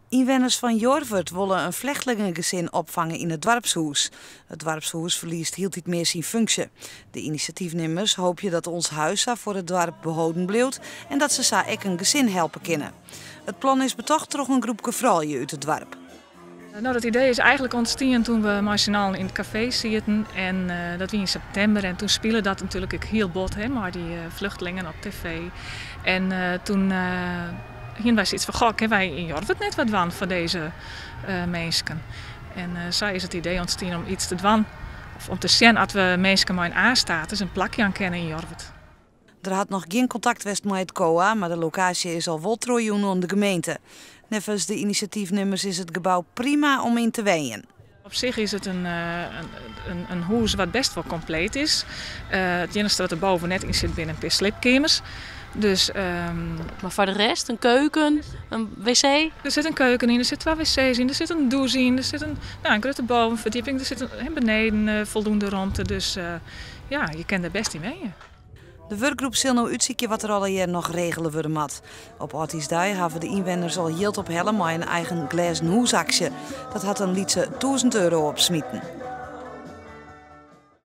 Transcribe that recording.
Ynwenners fan Jorwert wolle in flechtlingegesin opfange yn it doarpshûs. It doarpshûs ferliest hieltyd mear syn funksje. De inisjatyfnimmers hoopje dat Ons Huis sa foar it doarp beholden bliuwt en dat se sa ek in gesin helpe kinne. It plan is betocht troch in groepke froulju út it doarp. No, dat idee is eigenlik ûntstien doe't we mei syn allen yn it kafee sieten en dat wie yn septimber en doe spile dat natuerlik ek hiel bot, hè, mei dy flechtlingen op TV. En doe hiene wy soiets fan, goh, kinne wy yn Jorwert net wat dwaan foar dizze minsken? En sa is it idee ûntstien om iets te dwaan, of om te sjen oft we minsken mei in A-status in plak jaan kinne yn Jorwert. Der hat noch gjin kontakt west mei it COA, mar de lokaasje is al wol trochjûn oan de gemeente. Neffens de inisjatyfnimmers is it gebou prima om yn te wenjen. Op sich is it in hûs wat bêst wol kompleet is. It iennichste wat der boven net yn sit binne in pear sliepkeamers. Dus, Mar foar de rest, in keuken, in wc? Der sit in keuken yn, der sit twa wc's yn, der sit in dûs yn, der sit in, no, in grutte bovenferdjipping, der sit in, beneden foldoende romte. Dus ja, je kinne der bêst yn wenje. De wurkgroep sil no útsykje wat der allegear noch regele wurde moat. Op âldjiersdei hawwe de ynwenners al jild ophelle mei in eigen glêzen hûsaksje. Dat hat in lytse 1000 euro opsmiten.